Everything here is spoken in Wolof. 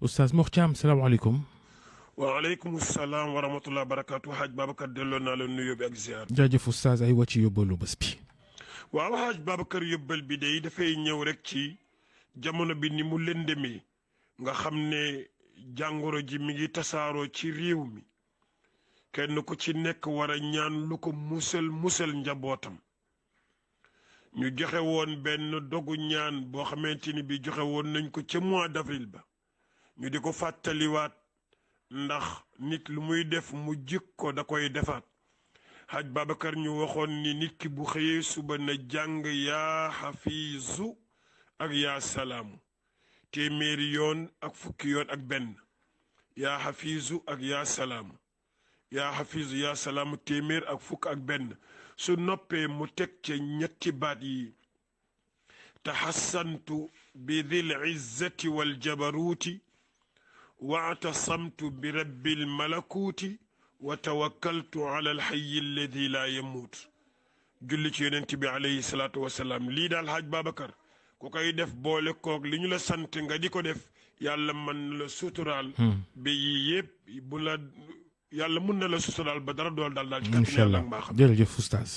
Oustaz Mor Thiam salaamaaleykum. waaleykum salaam wa rahmatulah barakaatu Hadj Babacar delloo naa la nuyoo bi ak ziar. jaajëf Oustaz ay wa ci yóbbalu bés bi. waaw Hadj Babacar yóbbal bi day dafay ñëw rek ci jamono bi ni mu lëndëmee nga xam ne jàngoro ji mi ngi tasaaroo ci réew mi kenn ku ci nekk war a ñaan lu ko musal njabootam ñu joxe woon benn dogu ñaan boo xamante ni bi joxe woon nañ ko ca mois d'avril ba ñu di ko fàttaliwaat. ndax nit lu muy def mu jikko da koy defaat Hadj Babacar ñu waxoon ni nit ki bu xëyee suba na jàng yaa xafiisu ak yaa salaamu téeméeri yoon ak fukki yoon ak benn yaa xafiisu ak yaa salaamu yaa xafiisu yaa salaamu téeméer ak fukk ak benn su noppee mu teg ca ñetti baat yi taxassantu bi dil izzati wal jabaruuti واعتصمت برب الملكوت وتوكلت على الحي الذي لا يموت julli ci yonent bi alayhi salaatu wasalaam lii daal Hadj Babacar ku koy def boole koog li ñu la sant nga di ko def yàlla mën la suturaal ba yii yëpp bu la yàlla mën na la suturaal ba dara dool daal ci kàttan yàlla ak mbaaxam. jërëjëf Oustaz